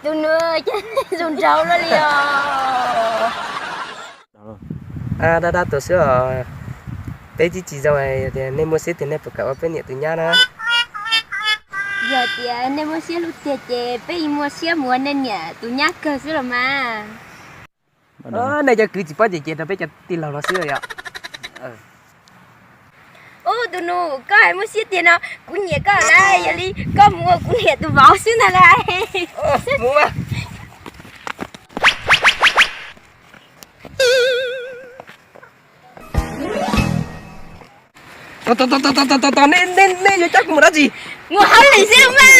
Tus nus, cas nej zoo nraug luaj li os? Dab dab tuag xwb os. Peb twb tsis zoo, yog tias nej muaj siab tiag nej puas kam ua peb niam tus nyab na? Yog tias nej muaj siab hlub tiag ces peb yeej muaj siab mus ua nej niam tus nyab kawg xwb los mas. Nej cov kwv tsis paub ces cia rau peb cov tij laug no xwb yom. Ub, tus nus, koj hais muaj siab tiag no, kuv nyiam koj lawm, yog li koj mus ua kuv niam tus vauv xwb ntag lauj. Tos, tos, tos, tos, tos, tos, tos, nej, nej, nej yuav coj kuv mus dab tsi? Mus hauj lwm xwb mas.